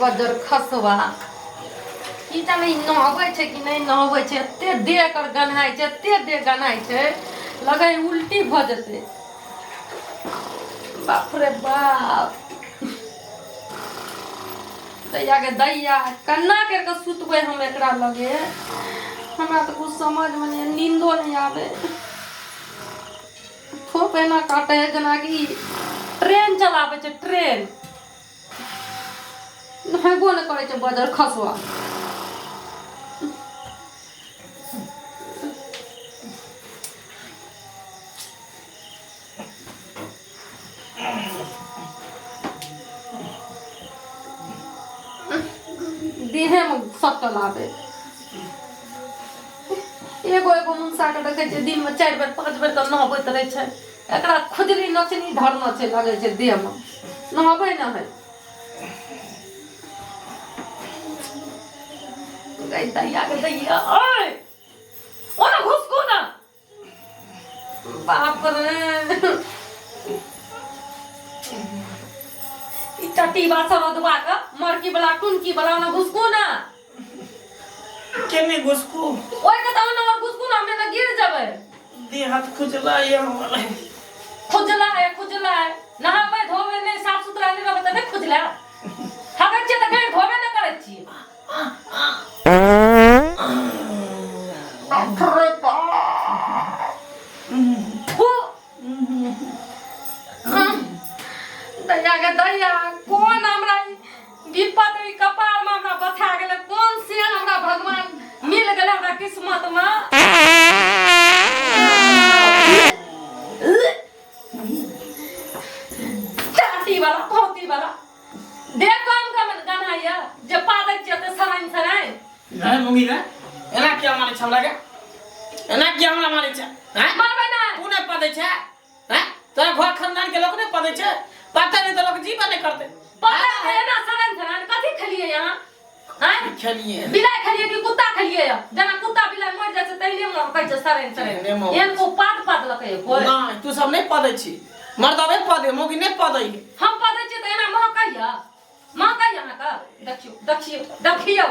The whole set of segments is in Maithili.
बजर खसवा की जाने ई नहबै छै कि नहि नहबै छै। एते देह एकर गन्हाइ छै, एते देह गन्हाइ छै, लगै उल्टी भऽ जेतै। बाप रे बाप, दैया के दैया, कन्ना करि कऽ सुतबै हम एकरा लगे? हमरा तऽ कुछ समझमे नहि, नींदो नहि आबै। ठोप एना काटै है जेनाकि ट्रेन चलाबै छै, ट्रेन। नहेबो नहि करै छै बजर खसुआ। देहेमे सटल आबै। एगो एगो मुनसा के देखै छियै दिनमे 4 बेर 5 बेर तऽ नहबैत रहै छै। एकरा खुजली नचनी धरना छै, लगै छै देहमे, नहबै न है। गै दैया के दैया, ओए ओना घुसकू ना। बाप रे, ई टटीबा सरदबा के मरकी वाला टुनकी वाला, ओना घुसकू ना। केने घुसकू? ओइ के तऽ ओना और घुसकू ना, हमे ना गिर जेबै। देह हाथ खुजला ये हमर। खुजला है, खुजला है। नहाबै धोबै नहि, साफ सुथरा नहि रहबै तऽ नहि खुजला? हगै छियै तऽ गैर धोबे नहि करै छियै। बाप रे बाप, थू। दैया के दैया, कोन हमरा ई विपत ई कपार में हमरा बथा गेलै? कोन से हमरा भगवान मिल गेलै हमरा किस्मत में? चाटी वाला धोती वाला देख कम कम गनाइया जे पादै छियै ते सराइन सराइन। नहीं मुंगी रे, एना किया मारै छै हमरा के? एना किया हमरा मारै छै? हैं? मारबै ना। तू नहि पदै छै? हैं? तोरा घर खानदान के लोक नहि पदै छै? पता नहि तऽ लोक जीवन नहि करतै। पता है एना सराइन सराइन। कथी खेलियै यहाँ? हैं? खेलियै? बिलाइ खेलियै कि कुत्ता खेलियै? जेना कुत्ता बिलाइ मरि जाइ छै तहिने महकै छै सराइन सराइन। एहने महकै। एहन को पाद पाद लकै कोइ नहि, तू सब नहि पदै छी, मर्दबे पदे, मौगी नहि पदै। हम पदै छियै तऽ एना महकैया, महकैया अहाँके? देखियौ देखियौ देखियौ।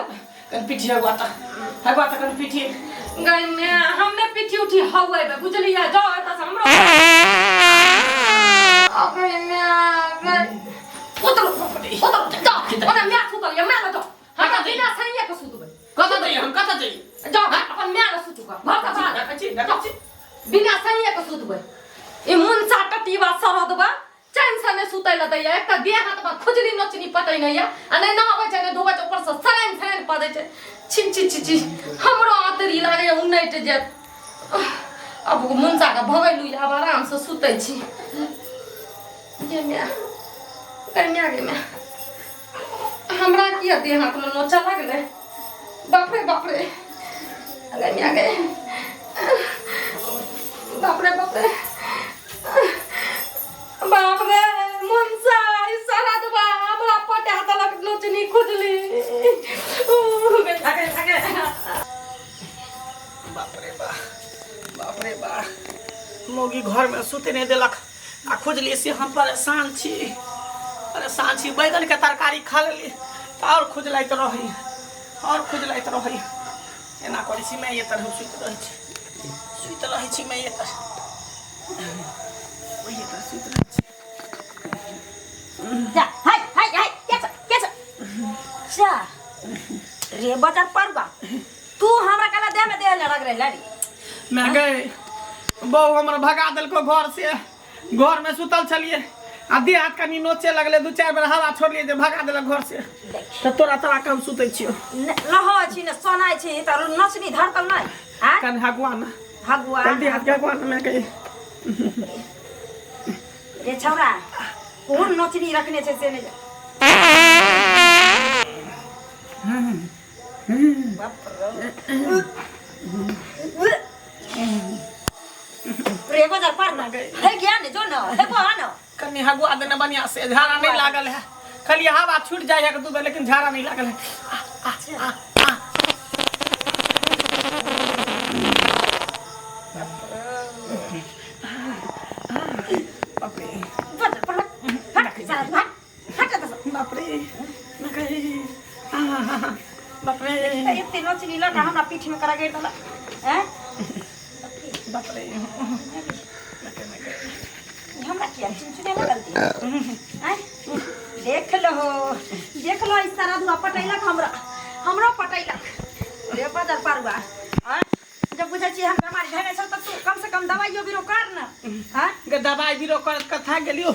कनि पिठिया गुआता है, गुआता कनि पिठी। गई में हमने पिठी उठी हवेबे, बुझलियै? जाओ एतऽ से। हमरो अगे में गई, उतरो उतरो, जाओ ओने। माय सुतल ये, माय लग जाओ। हमरा बिना सैया के सुतबै? कतऽ जइए हम, कतऽ जइए? जाओ अपन माय लग सुतू, घर से बाहर। देखै छी, देखै छी। बिना सैया के सुतबै? ई मुनसा टटीबा सरदबा चैन से नहि सुतै लए दैया। एक तऽ देह हाथमे खुजली नोचनी पटै नहि यऽ, आ नहि नहाबै छै नहि धोबै छै, ऊपरसँ सराइन सराइन पदै छै। छी छी छी छी, हमरो आँतरी लागैया उनटि जायत। आब मुनसाके भगैलू, आब आरामसँ सुतै छी। गे माय, गे माय, गे माय, हमरा किया देह हाथमे नोचऽ लागलै? बाप रे बाप रे, गे माय गे, बाप रे बाप रे बाप रे। मुनसा ई सरदबा हमरा पटा देलक नोचनी खुजली। गे गे गे। बाप रे बा, बाप रे बा, मौगी घर में सुते नहीं देलक आ खुजली से हम परेशान छी, परेशान छी। बैगन के तरकारी खा लेली तऽ और खुजलाइत रही, और खुजलाइत रही। एना करै छी, मैं ये तरह सुति रहै छी, सुति रहै छी। मैं ये तरह, ओहि तरह सुति रहै छी। जा, हाय हाय हाय, के छ, के छ? जा रे बचर पड़बा, तू हमरा काला देह में देह लड़क रहे लड़ी। मैं गए बहू हमर भगा देलको घर से। घर में सुतल छलिए आ देह हाथ कनी नोचे लगले, दू चारि बेर हवा छोड़लिए जे भगा देलक घर से। तऽ तोरा तोरा के हम सुतै छियो। नहै छी ने सोनाइ छी तऽ नचनी धरतल नहि आ कनि हगुआ ना। हगुआ। कनि देह हाथ के हगुआ ना। मैं कही रे छौड़ा, कोन नचनी रखने छै से नहि जा। रे बजार पर ना हे ज्ञान जो न हे को न। कनि हगुआ देने बढ़िया से, झाड़ा नहीं लागल है। खाली हवा छूट जाए है दू बेर, लेकिन झाड़ा नहीं लागल है। आ, आ, आ, आ। बाप रे। बजार पर हट, हट साला, हट हट एतऽ से। बाप रे, मैं कही। खुजली लऽ कऽ हमरा पीठ में करा गिर देलक हैं। बाप रे। ई हमरा किया चुनचुने लगल दी हैं? देख लो, देख लो, ई सारा धुआ पटैलक हमरा, हमरो पटैलक रे बदर पारुआ। हैं, जब बुझै छियै हम बेमारी भेने छौ तऽ तू कम से कम दवाइयो बीरो कर न। हैं? गे दवाई बीरो कर कथा गेलियो,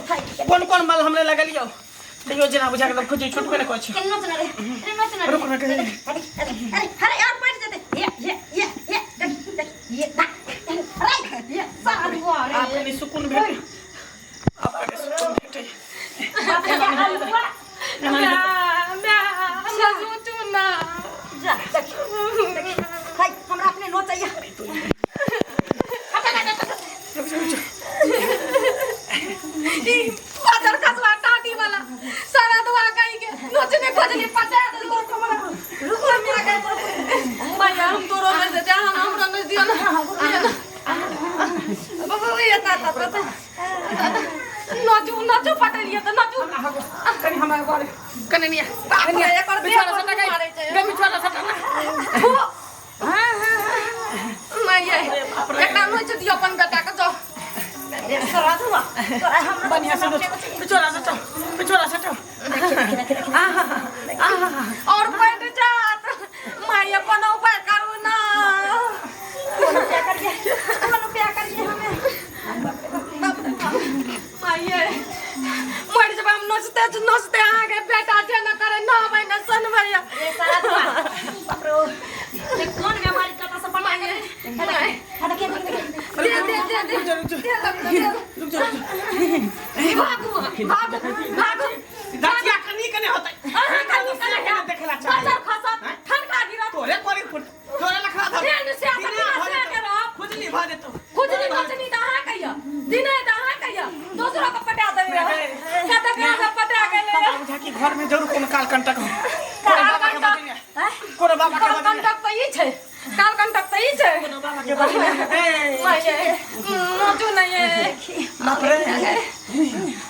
कोन कोन मल हमरे लगलियो, तैयो जेना बुझा गेल खुजी छुटबे ने करै छै। केना चला रे, केना चला रे? रुक ना, कहीं। अरे अरे अरे अरे, यार बैठ जाते। ये ये ये ये, देख देख, ये दा, अरे ये सारा धुआ रे। आब कनि सुकून भेटे, आब कनि सुकून भेटे। बाप रे, हलुआ। हमरा सोचू ना। जा देख देख, हाय, हमरा अपने नोचैया। ई पाथर खसवा टाटी वाला सारा दुआ कही के नोचने खोजने पटा देलको हमरा। रुको मेरा के भैया, हम तोरो में से जा, हम हमरा में दियो ना, दियो ना बाबा। ये ता ता ता नचू नचू पटलिए त नचू। कनि हमरा गोरे कनि निया। बाप रे, एकर देह बिछवाना पर सटा गई। मारै छै। गे बिछवाना सटा ना। हां हां। माइये, एकरा नोच दियो अपन बेटा के, जाओ। रे सारा धुआ तोरा हमरा बढ़िया से नोच, बिछवाना सटा, बिछवाना सटा। और बैठ जात माई, अपन उपाय करू ना। कौन उपाय करिए, कौन उपाय करिए हमें? माइये, मर जब हम नोचते नोचते अहाँके बेटा जे न करे न अबै न सुनबै। रे सारा धुआ, बाप रे, ये कौन बीमारी कतऽ से पटा गेलै? हा देखिए देखिए देखिए। दे दे दे दे। रुक जा, दे दे दे। रुक जा, रुक जा। भागू भागू भागू। दथिया कनी कने होतै। अहाँ कनी कने कने देखला चाही। बचल खसत ठनका गिरत। तोरे कोरी फुट तोरे लखड़ा धर। फेन से आ दिने सकिना भऽ से जेतौ। के रहब। खुजली भऽ जेतौ। खुजली बचनी तऽ अहाँ कहिया दिने, तऽ अहाँ कहिया दोसरो के पटा देबै। कतऽ के पटा गेलै? हमरा बुझा कि घर में जरूर कोनो काल कंटक हो। कोनो बाबा के बजने, कोनो बाबा के बजने। कालकंटक तऽ ई छै, कालकंटक तऽ ई छै। कोनो बाबा के बजने। ए माये, नोचू नहीं है। बाप रे।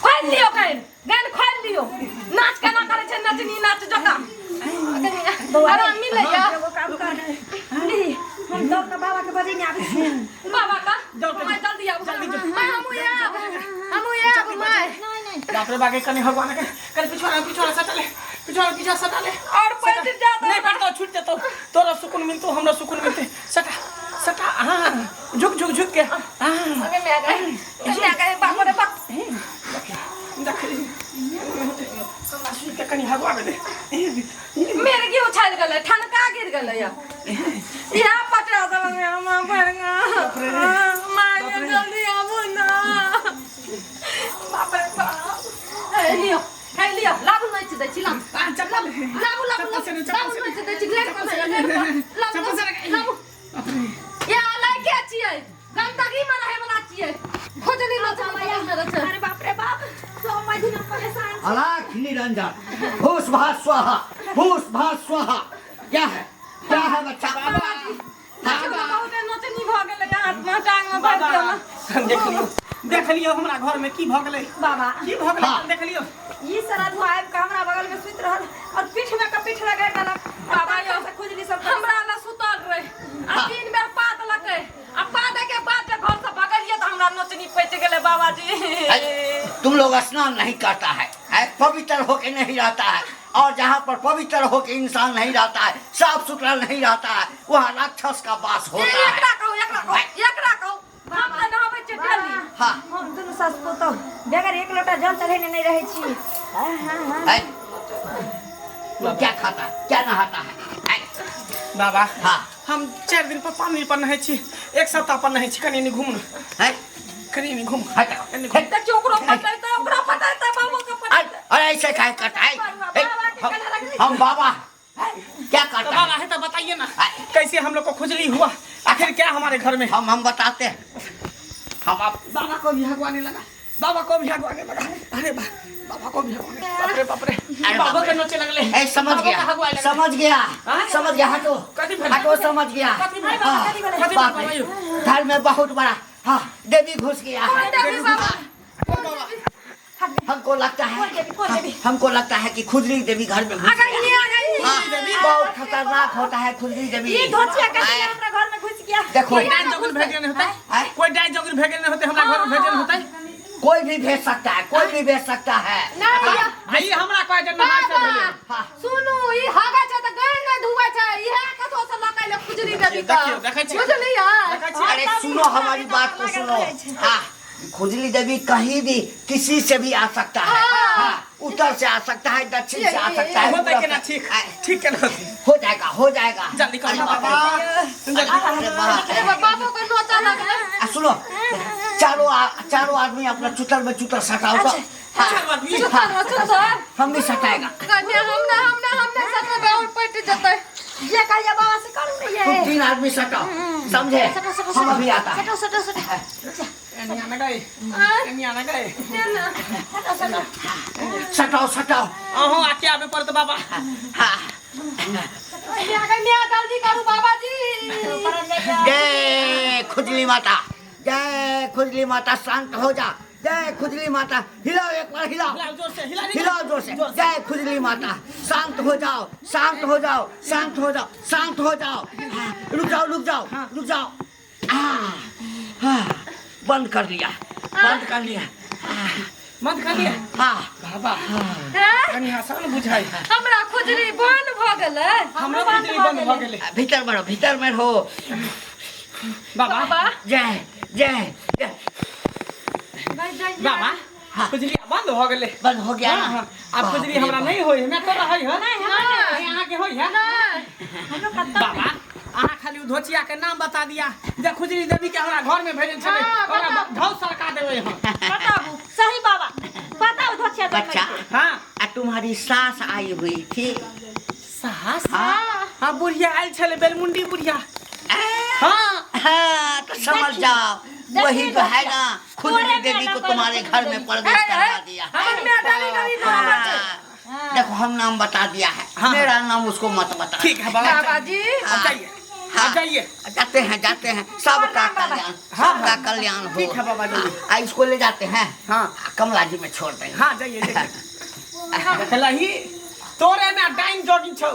खोलि लियौ गानि गानि, खोलि लियौ। नाच केना करै छै नचनी नाच जकाँ आराम मिलैया। एगो काम कर ली, हम दौड़ के बाबा के बजेने आबै छी। बाबा का जाओ, जाओ। मैं जल्दी आबू। जल्दी जाओ। मैं हमहूँ आयब, हमहूँ आयब मैं। नहीं नहीं। बाप रे, बागे कनी भगवान के कनी पिछवाड़ा पिछवाड़ा सटा ले, पिछवाड़ा पिछवाड़ा सटा ले। और पैठ जात। नहीं बैठतो, छूट जेतो। तोरा सुकून मिलतो, हमरा सुकून मिलते। सटा सटा, हाँ, झुक झुक झुक के, हाँ। अगे मैं गए, मैं गए, बाप रे बाप। देख हमरा सुन के कनी हगवाबे दे। मेरे की उछाल गेलै, ठनका गिर गेलै या यहाँ पटरा देलक हमरा भरगा। माय, जल्दी आबू ना। बाप रे बाप। हे लियो, हे लियो, लाबू नोच दै छी, लाबू। आ चप्पल। लाबू लाबू। चप्पल से लाबू। चप्पल से नोच दै छी, ग्लेड पर ग्लेड पर लाबू। चप्पल से लगा- लाबू। ये लाइके छियै, गंदगी में रहे वाला छियै, खोजली लोच में रहै छै। अरे बाप रे बाप, सब महीना परेशान छी। अलाख निरंजन, भूस भात स्वाहा, भूस भात स्वाहा। क्या है, क्या है बच्चा? देखियौ तऽ बहुते नोचनी भऽ गेलै, हाथमे टांगमे भरि गेल। देख लियौ, देख लियौ, हमरा घर में की भऽ गेलै। बाबा। की भऽ गेलै? हाँ। देख लियौ। ई सारा धुआ आबि कऽ हमरा बगल में सुति रहल और पीठ में के पीठ रगड़ि देलक। बाबा यौ, से खुजली सब हमरा लग सुतल रहे आ तीन बेर पात लकै आ पादे के बाद जे घर से भगलियै तऽ हमरा नोचनी पचि गेलै बाबाजी। है, तुम लोग स्नान नहीं करता है, है पवित्र होके नहीं रहता है, और जहाँ पर पवित्र होके इंसान नहीं रहता है, साफ सुथरा नहीं रहता है, वहाँ राक्षस का वास होता है। एकरा कहू, एकरा कहू, एकरा कहू। हम तऽ नहाबै छियै डेली। हाँ। हम दुनू सास पुतोह बगैर एक लोटा जल चढ़ेने नहीं रहै छी। हाँ हाँ हाँ। है, तुम क्या खाता है, क्या नहाता है, है? बाबा। हाँ। हम 4 दिन पर पानी पर नहाइ छी, एक सप्ताह पर नहाइ छी। कनी एनी घूम न। है? कनी एनी घूम। हट। एनी घूम। देखियौ, ओकरो पटेतै, ओकरो पटेतै, बाबो के अरे पटेतै। अरे, ऐसे काहे करता है? ए, हम बाबा हैं, क्या तो करता बाबा है? है तो बताइए ना, हाँ। कैसे हम लोग को खुजली हुआ, आखिर क्या हमारे घर में? हम बताते हैं, हम आप बाबा को भी हगवाने लगा, बाबा को भी हगवाने लगा। अरे बा, बाबा को भी हगवाने, बाप रे बाप रे। अरे बाबा बाप के रे। नोचे लगले। ए, समझ बाबा गया। के हगवाए लगले। समझ गया। हाँ? समझ गया, हटो। कथी भेल? हटो, समझ गया। कथी भेल? हाँ, कथी भेल? कथी बाप भेल रे, बाबा? घर में बहुत बड़ा, हाँ, देवी घुस गया है। देवी बाबा? कौन बाबा? हमको लगता है कौन देवी, कौन देवी? हमको लगता है कि खुजली देवी घर में घुस आ गई, आ गई। हाँ, खुजली देवी। बहुत खतरनाक होता है खुजली देवी। ई धोचिया कैसे आय, हमरा घर में घुस गया? देखो कोई डाइन जोगिन भेजल नहीं होता। आय? कोई डाइन जोगिन भेजल नहीं होते, हमरा घर में भेजल होता। कोई भी भेज सकता है, कोई भी भेज सकता है। नहीं। आई हमरा कहै जे नहाय से बाबा भेलै। हाँ। सुनू, ई हागा छै त गाय नै धुआ छै, इहे कथो से लकै ले खुजली देवी का। देखियौ, देखै छियै। बुझलियै? देखै छियै। अरे सुनो, हमारी बात को सुनो। हाँ, खुजली देवी कहीं भी किसी से भी आ सकता है। हाँ, उत्तर से आ सकता है, दक्षिण से आ सकता है। होतै पूरब केना? से। ठीक। आय, ठीक केना होतै? हो जाएगा, हो जाएगा। जल्दी करो अरे बाबा, जल्दी। अरे बाबा। अरे बाबो के नोचा लगलै। आ, सुनो, चारों आदमी अपना चुतर में चुतर सटाओ तो। हाँ, चारू आदमी? चुतर चुतर। हम भी सटाएगा। कन्या, हम ना, हम ना, हम ना सटबै और पटि जेतै। जे कहिया बाबा से करू नहीं तुम है। 3 आदमी सटाओ, समझे? हम अभी आता है। सटो सटो सटो। एनिया ना गए, एनिया ना गए। सटाओ सटाओ। अहूँ आके आबे पड़त बाबा। हाँ। कन्या, कन्या, जल्दी करू बाबाजी। जय खुजली माता, जय खुजली माता, शांत हो जा। जय खुजली माता, हिलाओ एक बार, हिलाओ। हिलाओ जोर से, हिला। हिलाओ जोर से। जय खुजली माता, शांत हो जाओ, शांत हो जाओ, शांत हो जाओ, शांत हो जाओ। हाँ, रुक जाओ, रुक जाओ, रुक जाओ। हाँ, हाँ, बंद कर लिया, बंद कर लिया। मत कर लिया। हाँ। बाबा। हैं? कनी आसान बुझाइ। हमरा खुजली बंद भ गेलै। हमरो खुजली बंद भऽ गेलै। भीतर में रहो, भीतर में रहो। बाबा। बाबा। जय जय जय। बाबा, खुजली बंद भऽ गेलै। बंद हो गया ना? हाँ, हाँ। आब बाप खुजली रे हमरा बाप। नहीं होय, हमे तो रहै है। नहीं। अहाँके होय है? नहि। बाबा, अहाँ खाली उ धोचिया के नाम बता दिया जे खुजली देवी के हमरा घर में भेजल छलै। हाँ, ओकरा बताबू। ढौ सरका देबै हम। बताबू। सही बाबा, बताओ धोचिया। बच्चा। हाँ। आ तुम्हारी सास आई हुई थी? सास? हाँ। हाँ, बुढ़िया आयल छलै, बेलमुंडी बुढ़िया। हाँ। हाँ, तो समझ जाओ, वही जो है ना खुजली तोरे देवी में को ना तुम्हारे खुजली घर में देवी। प्रवेश करवा दिया। हमर माय डाली डाली नहाबै छै। हाँ, देखो, हम नाम बता दिया है। हाँ। मेरा नाम उसको मत बता। ठीक है बाबा। बाबाजी। अब जाइए, अब जाइए। जाते हैं, जाते हैं, सबका कल्याण, सबका कल्याण हो। ठीक है बाबा, जाइए। हाँ, इसको ले जाते हैं। हाँ। कमला जी में छोड़ देंगे। हाँ, जाइए जाइए। देखलही, तोरे में डाइन जोगिंग छौ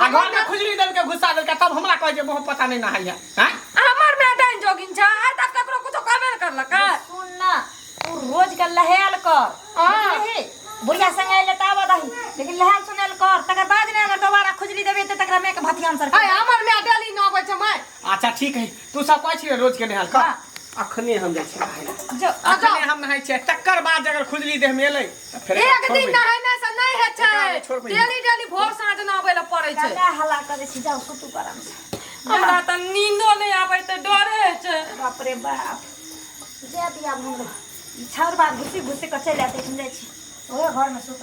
आ घर में खुजली देल के घुसा देलकै, तब हमरा कहै जे बहुत पता नहीं नहाइ है। हैं? हमर माय डाइन जोगिन छै, आइ तक ककरो कुछो कहबे ने करलकै। सुन ना, तू रोज के लहेल कर। हाँ। बुझलिही? बुढ़िया संग आइले तऽ आबऽ दही, लेकिन लहेल सुनेल कर, तकर बाद ने अगर दोबारा खुजली देबे तऽ तकरा मेक भथियान सर। आइ हमर माय डेली नहबै छै माय। अच्छा ठीक है, तू सब कहै छियै रोज के नहायल कर। हाँ। अखने हम जाइ छियै नहाय लए। जो। अखने हम नहाय छियै, तकर बाद अगर खुजली देह में एलै तऽ फेर एक एकरा दिन छोड़बै। नहेने से नहि होइ एकरा छै। नहि छोड़बै। डेली डेली भोर साँझ नहबै लए पड़ै छै। कल्ला हल्ला करै छी, जाउ सुतू आराम से। हमरा तऽ नींदो नहि आबै तऽ डरे होइ छै। बाप रे बाप, जाय दिया, हम ई छाउर बात घुसी घुसी कऽ चलि आयत। एखन जाइ छी ओहे घरमे सुत।